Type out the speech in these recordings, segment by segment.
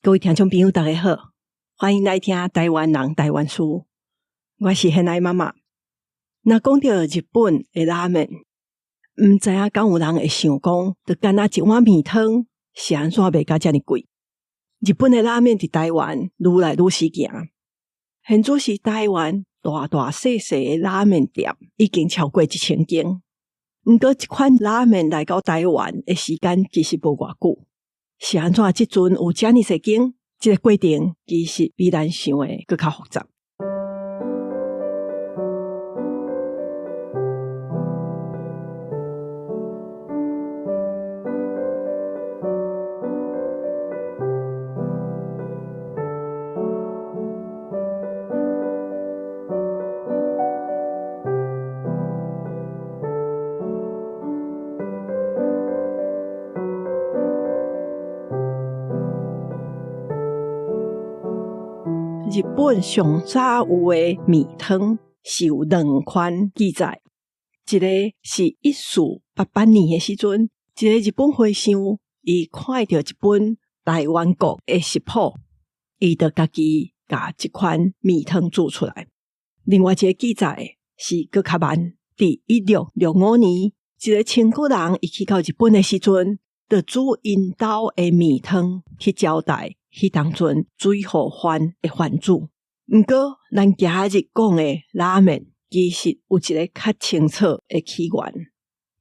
各位聽眾朋友，大家好，歡迎來聽台灣人台灣事。我是現愛媽媽。若講著日本的拉麵，毋知影敢有人會想講，就干焦一碗麵湯是按怎賣甲遮爾貴？日本的拉麵佇台灣愈來愈時行，現主時台灣大大細細的拉麵店已經超過1000間。毋過，這款拉麵來到台灣的時間其實無偌久。是按怎這陣有遮爾濟間？這個過程其實比咱想的閣較複雜。日本上早有的麵湯是有兩款記載，一個是1488年的時陣，一個日本和尚伊看著一本台灣國的食譜，伊就家己共這款麵湯煮出來。另外一個記載是閣較慢，佇1665年，一個清國人伊去到日本的時陣，就煮𪜶兜的麵湯去招待彼當陣水戶藩的藩主。毋過，咱今日講的拉麵，其實有一個較清楚的起源，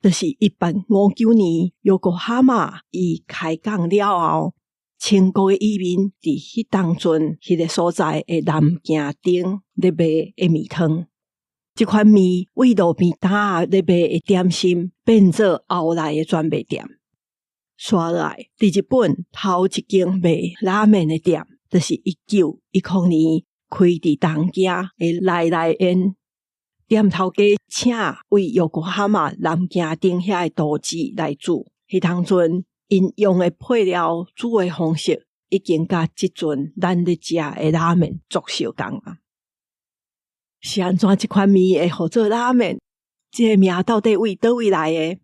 就是1859年，横濱伊開港了後，清國的移民佇彼當陣彼個所在的南京町咧賣的麵湯。這款麵為路邊攤仔咧賣的點心，變做後來的專賣店。紲落來，佇日本頭一間賣拉麵的店，就是1910年開佇東京的來來苑。店頭家請位横濱南京町遐的廚師來煮。彼當陣，𪜶用的配料煮的方式，已經佮這陣咱咧食的拉麵足相仝啊。是按怎這款麵會號做拉麵？這個名到底為佗位來的？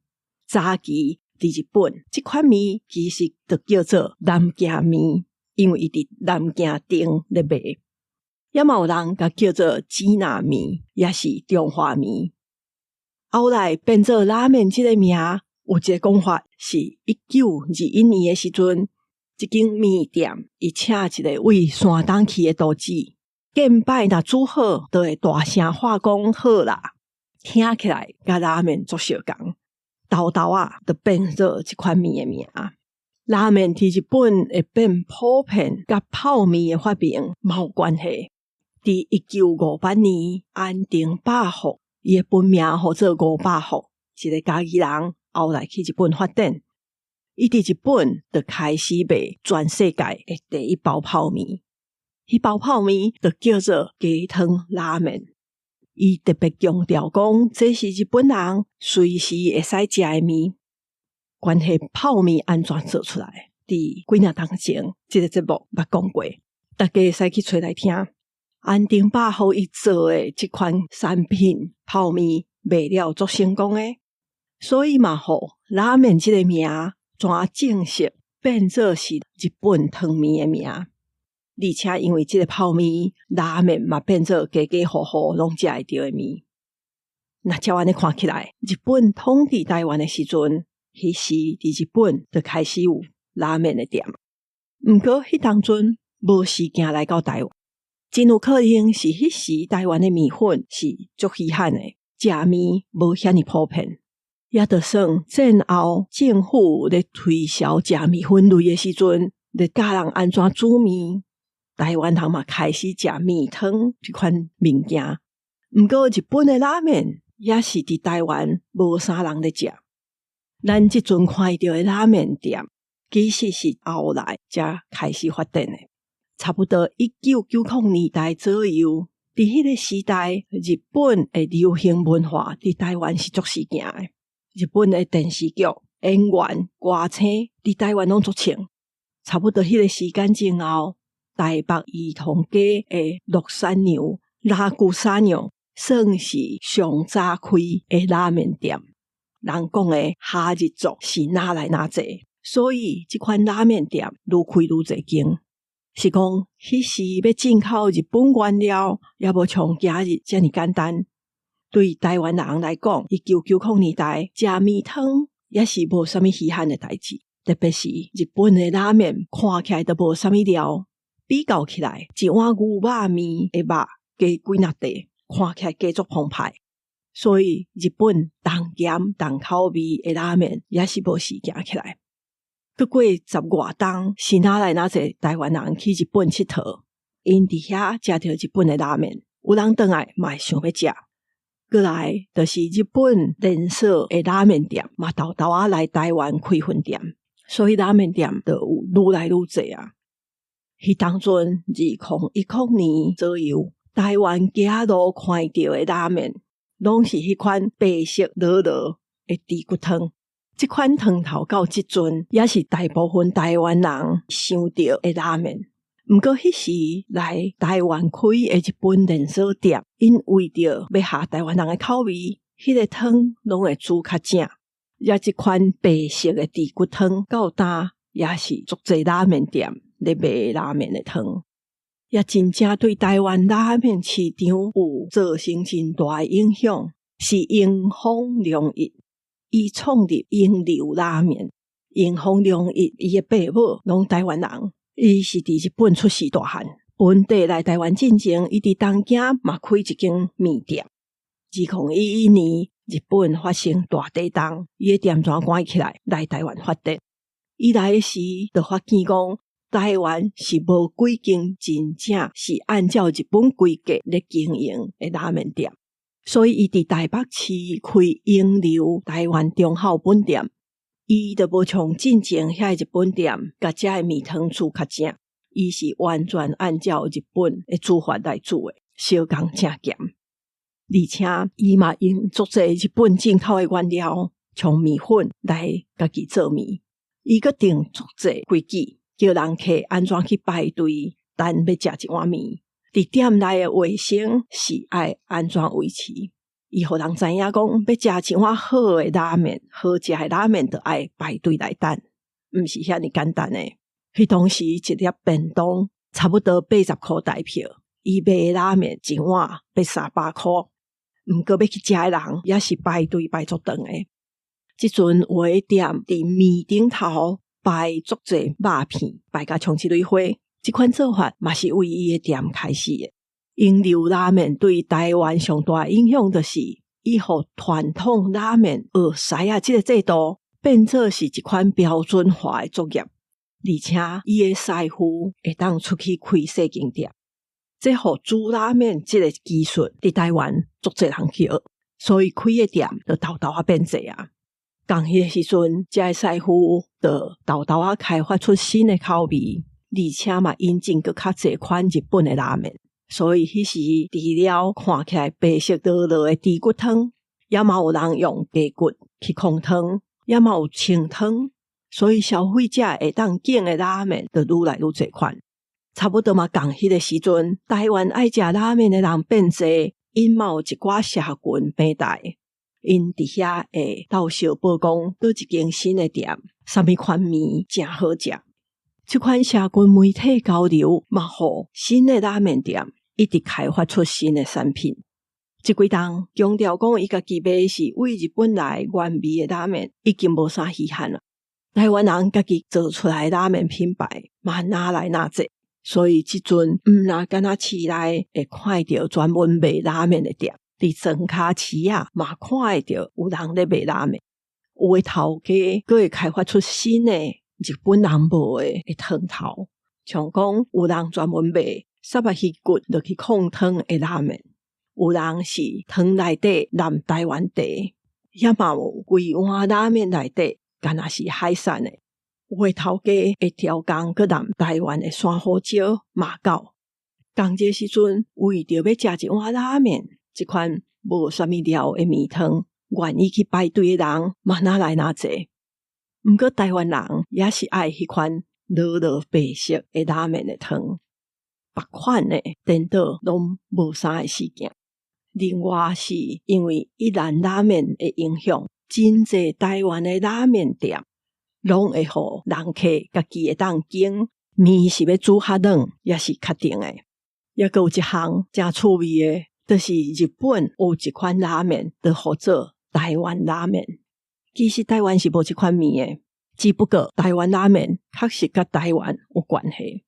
早期佇日本，這款麵其實就叫做南京麵，因為伊佇南京町咧賣。也嘛有人共叫做支那麵，抑是中華麵。後來變做拉麵這個名，有一個講法是1921年的時陣，這間麵店伊請一個位山東去的廚師，見擺若煮好，就會大聲喊講好啦，聽起來佮拉麵足相仝，沓沓仔就變做這款麵的名。拉麵佇日本會變普遍，佮泡麵的發明嘛有關係。佇1958年，安定百貨，伊的本名號做吳百福，一個嘉義人，後來去日本發展。伊佇日本就開始賣全世界的第一包泡麵，彼包泡麵就叫做雞湯拉麵。伊特別強調講，這是日本人隨時會使食的麵。關係泡麵按怎做出來？佇幾若冬前，這個節目捌講過，大家會使去揣來聽。安定百貨伊做的這款產品泡麵賣了足成功的，所以嘛，予拉麵這個名轉正式變做是日本湯麵的名。而且因為這個泡麵拉麵嘛變做家家戶戶攏食會著的麵。若照按呢看起來，日本統治台灣的時陣，彼時佇日本就開始有拉麵的店。毋過彼當陣無時行來到台灣，真有可能是彼時台灣的麵粉是足稀罕的，食麵無遐爾普遍，也就算戰後政府咧推銷食麵粉類的時陣，咧教人按怎煮麵，台灣人嘛開始食麵湯這款物件。毋過日本的拉麵也是佇台灣無啥人咧食。咱這陣看著的拉麵店，其實是後來才開始發展的。差不多1990年代左右，佇彼個時代，日本的流行文化佇台灣是足時行的。日本的電視劇、演員、歌星佇台灣攏足衝。差不多彼個時間前後，台北兒童街的樂山娘、拉古沙娘算是上早開的拉麵店。人講的哈日族是哪來哪濟，所以這款拉麵店愈開愈濟間。是講彼時欲進口日本原料，也無像今日遮爾簡單。對台灣人來講，1990年代食麵湯也是無啥物稀罕的代誌，特別是日本的拉麵，看起來都無啥物料，比較起來，一碗牛肉麵的肉加幾若塊，看起來加足澎湃。所以日本重鹹重口味的拉麵也是無時行起來。閣過十外冬，是哪來哪濟台灣人去日本𨑨迌，𪜶佇遐食著日本的拉麵，有人轉來嘛會想欲食。閣來就是日本連鎖的拉麵店嘛，沓沓仔來台灣開分店，所以拉麵店就有愈來愈濟啊。彼當陣2010年左右，台灣街仔路看著的拉麵，攏是彼款白色濁濁的豬骨湯。這款湯頭到這陣也是大部分台灣人想著的拉麵。毋過彼時來台灣開的日本連鎖店，𪜶為著欲合台灣人的口味，彼個湯攏會煮較正。也這款白色的豬骨湯，到今也是足濟拉麵店咧賣拉麵的湯，也真正對台灣拉麵市場有造成真大的影響。是榮豐良一，伊創立榮流拉麵。榮豐良一伊的爸母攏台灣人。伊是佇日本出世大漢，本地來台灣進前，伊佇東京嘛開一間麵店。2011年，日本發生大地動，伊的店全關起來，來台灣發展。伊來時就發現講，台灣是無幾間真正是按照日本規格咧經營的拉麵店，所以伊佇台北市開榮流台灣忠孝本店。伊就無像進前遐日本店，共遮的麵湯煮較正，伊是完全按照日本的煮法來煮的，相仝正鹹。而且伊嘛用足濟日本進口的原料，像麵粉來家己做麵。伊閣定足濟規矩，叫人客按怎去排隊等欲食一碗麵。佇店內的衛生是愛按怎維持。伊予人知影講，欲食一碗好的拉麵，好食的拉麵，就愛排隊來等，毋是遐爾簡單的。彼當時一粒便當差不多80箍台票，伊賣拉麵一碗欲300箍，毋過欲去食的人也是排隊排足長的。這陣有的店佇麵頂頭擺足濟肉片，擺甲像一蕊花，這款做法嘛是為伊的店開始的。榮流拉麵對台灣上大影響，就是伊予傳統拉麵學師仔這个制度變做是一款標準化的作業，而且伊的師傅會當出去開細間店，這予煮拉麵這个技術佇台灣足濟人去學，所以開的店就沓沓仔變濟啊。仝彼个時陣，遮的師傅就沓沓仔開發出新的口味，而且嘛引進閣較濟款日本的拉麵。所以彼時除了看起來白色濁濁的豬骨湯，也嘛有人用雞骨去炕湯，也嘛有清湯，所以消費者會當揀的拉麵就愈來愈濟款。差不多嘛仝彼个時陣，台灣愛食拉麵的人變濟，𪜶嘛有一寡社群平台，𪜶佇遐會鬥相報講佗一間新的店，啥物款麵誠好食。這款社群媒體交流，嘛予新的拉麵店一直開發出新的產品。這幾冬強調講，伊家己賣的是為日本來原味的拉麵，已經無啥稀罕啦。台灣人家己做出來的拉麵品牌嘛，若來若濟，所以這陣毋若干焦市內會看著專門賣拉麵的店，佇莊跤市仔嘛看會著有人咧賣拉麵。有的頭家閣會開發出新的日本人無的湯頭，像講有人專門賣虱目魚骨落去炕湯的拉麵，有人是湯內底淋台灣茶，也嘛有規碗拉麵內底干焦是海產的。有的頭家會調工閣淋台灣的山胡椒、馬狗。仝這時陣，為著欲食一碗拉麵，這款無啥物料的麵湯，願意去排隊的人嘛若來若濟。毋過台灣人也是愛彼款濁濁白色的拉麵的湯。別款的顛倒攏無啥的事件。另外是因為一蘭拉麵的影響，真濟台灣的拉麵店攏會予人客家己會當揀麵是欲煮較軟，抑是較甜的。抑閣有一項誠趣味的，就是日本有一款拉麵，就號做台灣拉麵。其實台灣是無這款麵的，只不過台灣拉麵確實佮台灣有關係。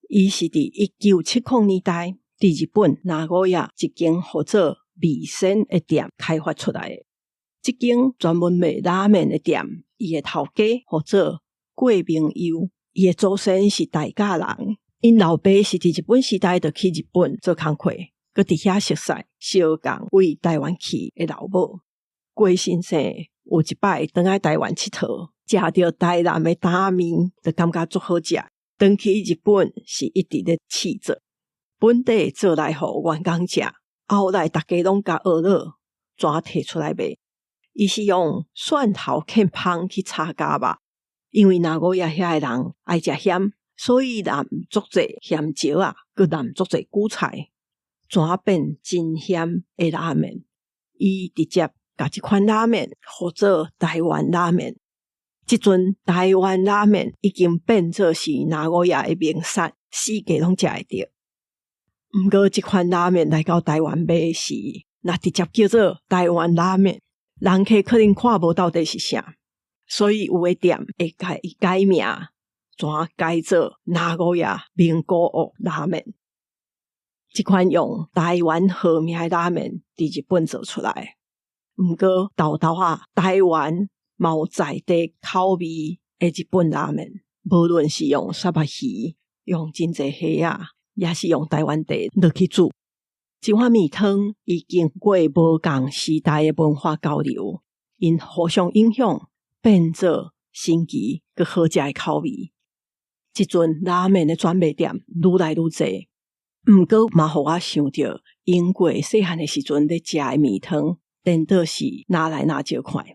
伊是佇1970年代，佇日本名古屋一間號做味仙的店開發出來的。這間專門賣拉麵的店，伊的頭家號做郭明佑，伊的祖先是大甲人，𪜶老爸是佇日本時代就去日本做工課，閣佇遐熟似相仝為台灣去的老母。郭先生有一擺轉來台灣𨑨迌，食著台南的擔仔麵，就感覺足好食。轉去日本時一直咧試做，本底做來予員工食，後來逐家攏共學了，怎提出來賣。伊是用蒜頭劵芳去炒絞肉，因為名古屋遐的人愛食鹹，所以淋足濟鹹椒仔，閣淋足濟韭菜，怎變真鹹的拉麵。伊直接共這款拉麵號做台灣拉麵。這陣台灣拉麵已經變做是名古屋的名產，四界攏食會著。毋過這款拉麵來到台灣賣時，若直接叫做台灣拉麵，人客可能看無到底是啥，所以有的店會共伊改名，怎改做名古屋名古屋拉麵。這款用台灣號名的拉麵佇日本做出來，毋過沓沓仔台灣嘛有在地口味的日本拉麵，無論是用沙巴魚，用真濟蝦仔，抑是用台灣茶落去煮。這碗麵湯伊經過無仝時代的文化交流，𪜶互相影響，變做新奇閣好食的口味。這陣拉麵的專賣店愈來愈濟，毋過嘛予我想著，英國細漢的時陣咧食的麵湯，顛倒是若來若少看。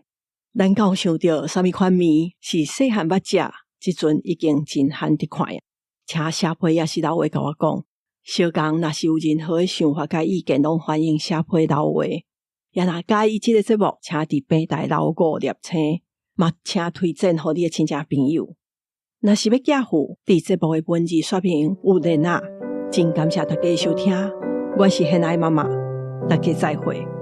咱敢有想著啥物款麵是細漢捌食，這陣已經真罕得看啊？請寫批抑是留話共我講。小工若是有任何的想法佮意見，攏歡迎寫批留話。也若佮意這个節目，請佇平台留五粒星，嘛請推薦予你的親戚朋友。若是欲寄付，佇節目的文字說明有連仔。真感謝大家的收聽，我是現愛媽媽，大家再會。